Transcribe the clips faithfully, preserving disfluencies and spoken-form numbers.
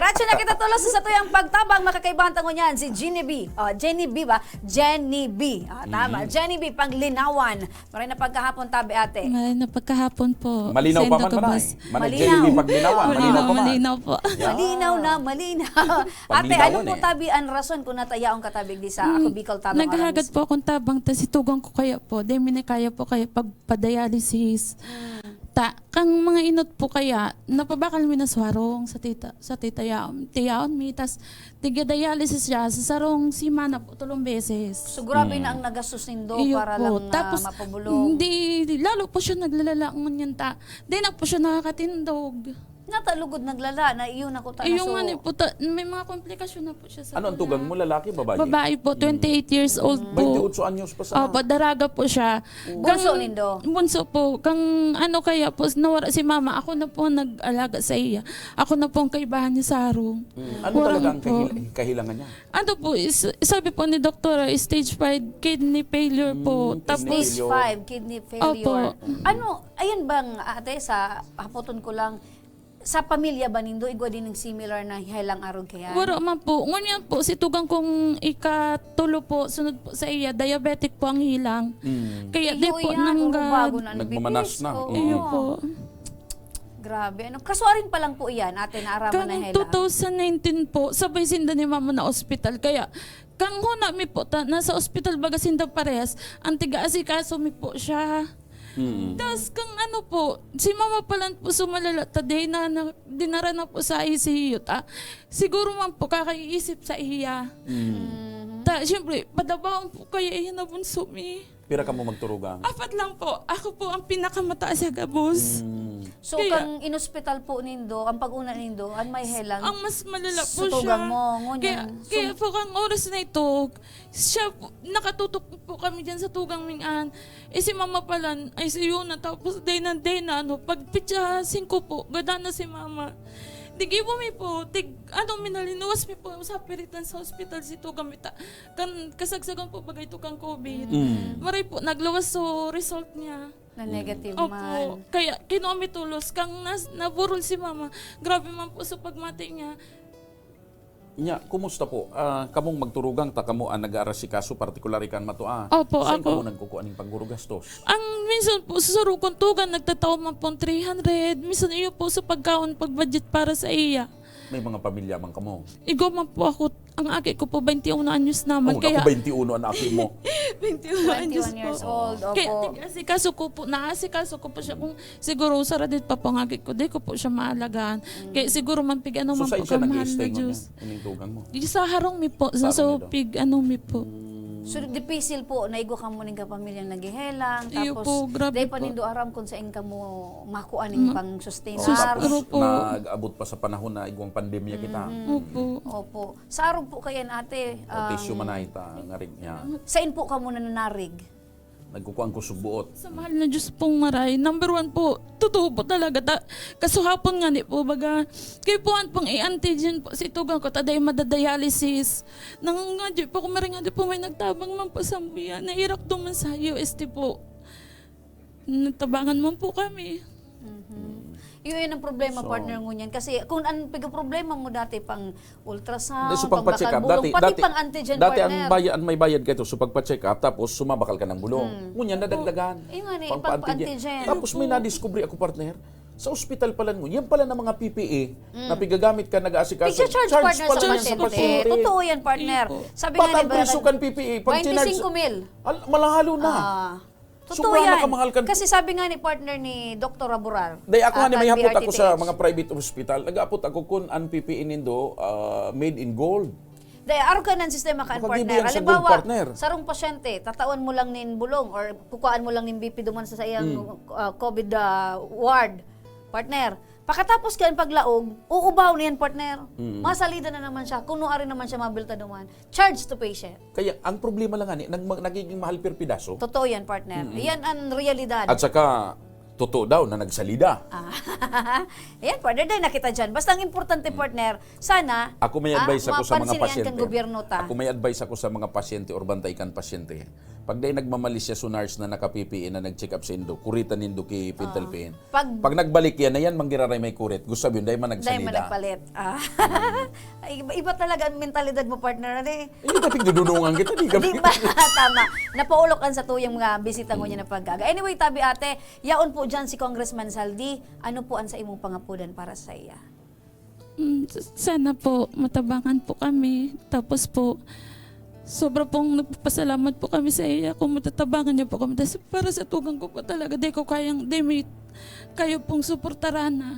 Diretso na kita tulos sa satuyang pagtabang, makakaibahan tango niyan, si Jenny B. Oh, Jenny B ba? Jenny B. Ah, tama. Mm. Jenny B, Paglinawan. Maray na pagkahapon, tabi ate. Maray na pagkahapon po. Malinaw pa man, Maray. Jenny B, Paglinawan. Malinaw, malinaw pa man. Malinaw po. Malinaw na, malinaw. Ate, ano po tabi ang rason kung natayaon ka tabi di sa Ako Bicol Tabang? Naghahagad po akong tabang, tas itugang ko kaya po. Di mi na kaya po kaya pagpa-dialysis. Mm. Ta, kang mga inot po kaya, napabakal mi na sa harong, sa tita, sa tita yaon, tiyaon mi, tas tiga-dialysis siya, sa sarong semana po, tolong beses. So, grabe na ang nagastos nindo para lang na mapabulong. Tapos, hindi, lalo po siya naglalala ngunyan ta. Di na po siya nakakatindog. Natalugod, naglala, na iyo na ko ta na. Iyo nga ni po, ta, may mga komplikasyon na po siya sa tulang. Ano ang tugang mo, lalaki, babae? Babae po, twenty-eight years old po. Twenty-eight anyos pa sa. Opo, daraga po siya. Bunso nindo? Bunso po. Kang ano kaya po, nawara si mama, ako na po ang nag-alaga sa iya. Ako na po ang kaibahan niya sa harong. Mm. Ano talaga ang kahil-, kahilangan niya? Ano po, is, sabi po ni doktora, stage five kidney failure po. Mm, tapos, stage five kidney failure. Opo. Ano, ayan bang, ate, sa hapoton ko lang, sa pamilya ba nindo, igwa din ng similar na helang arog kaya? Wala man po. Ngunyan po, si tugang kong ikatulo po, sunod po sa iya, diabetic po ang hilang. Mm. Kaya di po nangga-, nagmamanas na. Iyo po. Grabe, ano? Kasuarin pa lang po iyan, ate, naaraman na helang. Kang two thousand nineteen po, sabay sinda ni mama na ospital. Kaya, kang huna mi po, ta, nasa ospital baga sinda parehas, ang tiga-asikaso mi po siya. Mm. Tas kang ano po, si mama pa lang po sumalala ta, di na, na, dinara na po sa I C U ta. Siguro man po kakaiisip sa iya. Mm. Ta, siyempre, padabaon po kaya iya na bunso mi. Pira kamo magturugang? Apat lang po. Ako po ang pinakamataas sa gabos. Mm. So, kaya kang inospital po nindo, ang pag-una nindo, ang may helang. Ang mas malala po siya. Sa tugang mo, ngunyan. Kaya, kaya po kang oras na ito, siya po, nakatutok po kami dyan sa tugang ming an. Eh, si mama pala, I C U na, tapos day na, day na, ano, pag pitsa singko po, gada na si mama. Di gibo mi po, tig, ano, minalinuwas mi po sa piritan sa ospital si tugang mi ta. Kan, kasagsagan po bagay to kang covid. Mm. Maray po, nagluwas so result niya. Na negative man. Opo. Kaya, kinua mi tulos, kang nas-, naburol si mama. Grabe man po sa pagmati niya. Nya, kumusta po? Ah, kamong magturugang ta kamo ang nag-aarasikaso, partikular ikan mato, ah. Opo, sain kamo nagkukuha ning panggurugastos? Ang minsan po, sa sarong kuntugan, nagtatao man po three hundred. Minsan iyo po sa pagkaon, pag-budget para sa iya. May mga pamilya man kamo? Igwa man po ako. Ang aki ko po, twenty-one anyos naman. Oh, kaya naku, twenty-one ang aki mo. Twenty-one anyos po. Twenty-one years old, opo. Kaya tig-asikaso ko po, naasikaso ko po siya kung siguro sa radit pa po ang aki ko, di ko po siya maalagaan. Mm. Kaya siguro man pig-ano man po, kamahal na Diyos. So, saan siya nag-i-stay ngunyan? Ining tugang mo? Di sa harong mi po, sa, so, pig-ano mi po. Mm. So, dipisil po, naigwa kamo ning kapamilyang naghehelang, iyo tapos po, grabe po. Dai pa nindo aram kung sain kamo makua ning pang-sustenar. Sus-, tapos opo. Nag-abot pa sa panahon na igwang pandemya kita. Mhm. Opo. Opo. Sa arog po kayan, ate, o, tisyo um, man ay ta, ngarig niya. Sain po kamo nananarig? Nagkukuan ko sugbuot. Sa mahal na Diyos pong maray, number one po, totoo po talaga. Ta-, kasuhapon nga ni po, baga, kay puan pang i-antigen po, si tugang ko, taday madadialysis. Nangangadyo po, kumaring nga di po may nagtabang man po sa buya. Nairak doon man sa U S T po. Natabangan man po kami. Mhm. Yun ang problema, partner, ngunyan. Kasi kung ang pigproblema mo dati pang ultrasound, pang bakal bulong, pati pang antigen, partner. Dati ang baya-, ang may bayad kaito, so pagpa-check up, tapos sumabakal ka ng bulong. Hmm. Ngunyan, nadagdagan. Yun nga ni, pang antigen. Tapos may nadiskubre ako, partner, sa ospital pala ngunyan, yan pala na mga P P E na pigagamit ka, nag-aasikaso. Pigcha-charge, partner, sa pasyente. Totoo yan, partner. Sabi nga ni, bayaran, twenty-five mil. Al-, malahalo na. Ah. Totoo yan. Sobrang nakamahal kan. Kasi sabi nga ni partner ni Doktor Aburar, dai, ako nga ni, may hapot ako sa mga private hospital. Nag-aapot ako kun an P P E nindo, ah, made in gold. Dai, arog ka ng sistema kan, partner. Halimbawa, sarong pasyente, tatawan mo lang nin bulong or kukuhaan mo lang nin B P duman sa saiyang, ah, covid, ah, ward, partner. Pakatapos kan paglaog, uubaw niyan, partner. Mm. Masalida na naman siya. Kuno ari naman siya mabilta duman. Charge to patient. Kaya ang problema lang ani, nag-, nagiging mahal per pidaso. Totoo yan, partner. Mm. Yan ang realidad. At saka, totoo daw na nagsalida. Ah. Yan, partner, dai na kita dyan. Basta ang importante, partner, sana, ako may advice ako sa mga pasyente. Ako may advice ako sa mga pasyente or bantay kan pasyente. Pag dai nagmamalisya so nurse na naka-P P E na nag-check up saindo, kuritan nindo ki pentel pen. Pag Pag nagbalik yan, na yan manggiraray may kurit. Gusto sabihin, dai man Dai man nagsalida. nagpalit. Ah. Iba, iba talaga ang mentalidad mo, partner, ano eh? Hindi ka tigdudunungan kita, di ka Di ba? Tama. Napaulok ang sa tuyang mga bisita ngunyan na paggaga. Anyway, tabi ate, yaon po dyan si Congressman Saldi. Ano po ang sa imong pangapudan para sa iya? Mm, s- sana po matabangan po kami. Tapos po, sobra pong nagpapasalamat po kami sa iya kung matatabangan niya po kami. Tas para sa tugang ko po talaga, di ko kayang, di may kayo pong suportaran na.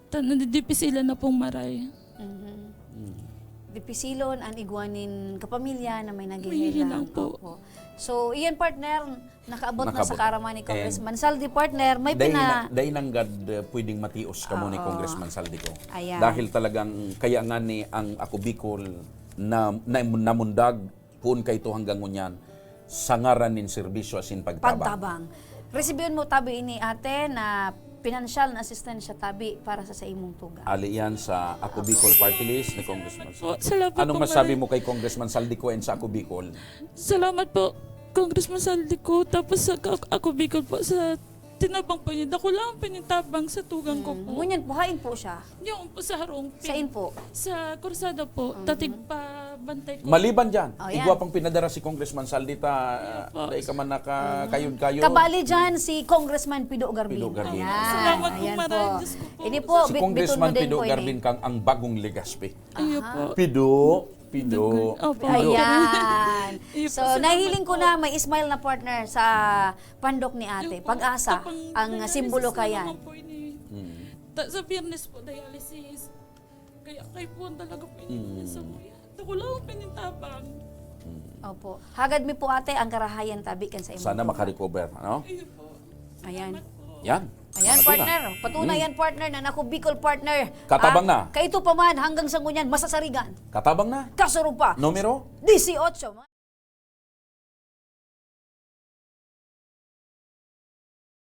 Ta- nadidipisilan na pong maray. Mhm. Dipisilon an igwa nin kapamilya na may Naghihinang naghihinang. po. Opo. So, iyan partner, nakaabot na sa Nakaabot. kaaraman ni And- Congressman Saldi partner, may Dai pina... na, dai nanggad uh, pwedeng matios kamo ni Oo. Congressman Saldi ko. Ayan. Dahil talagang kaya nga ni ang Ako Bicol na, na namundag poon kaito hanggang ngunyan sa ngaran nin serbisyo asin pagtabang. Pagtabang. Resibiyon mo tabi ini ate na pinansyal na asistensya tabi para sa, sa imong tuga. Ali yan sa Ako Bicol Party List ni Congressman Po, Saldi. salamat Anong po, masabi Maray. mo kay Congressman Saldi ko and sa Ako Bicol? Salamat po, Congressman Saldi ko. Tapos sa Ako Bicol po, sa tinabang po niya. Dako lang pinitabang sa tugang ko po. Ngunyan po, hain po siya? Yung po sa harong. Sain po? Sa Kursada po, tatig pa bantay ko. Maliban dyan, Oh, yan. igwa pang pinadara si Congressman Saldi ta, po. dai ka man nakakayod-kayod. Kabali dyan si Congressman Pido Garbin. Pido Garbin. Ayan. Salamat po, Ayan Maray. po. Diyos ko po. Ini po, Si bit- Congressman biton mo din Pido po ini. Garbin kang ang bagong Legazpi. Iyo po. Pido, Pido, Opo. Pido. Ayan. Iyo po, So, salamat nahiling ko po. na may smile na partner sa pandok ni ate. Yung po, Pag-asa, kapag ang dialysis simbolo ka na yan. naman po ini. Hmm. Ta, sa biyernes po, dialysis. Kaya kayo po talaga po ini. Mm. Sa kuya. Dako lang pinitabang. Opo. Hagad mi po ate, ang karahayan tabi kan sa imong Sana tuga. makarecover, ano? Iyo po. Ayan. Yan. Ayan, Mga partner. tuna. Patunay Mm. yan, partner, na naku, Bicol partner. Katabang Ah, na. Kaito pa man, hanggang sa ngunyan, masasarigan. Katabang na. Kasurupa. Numero? Dieciocho.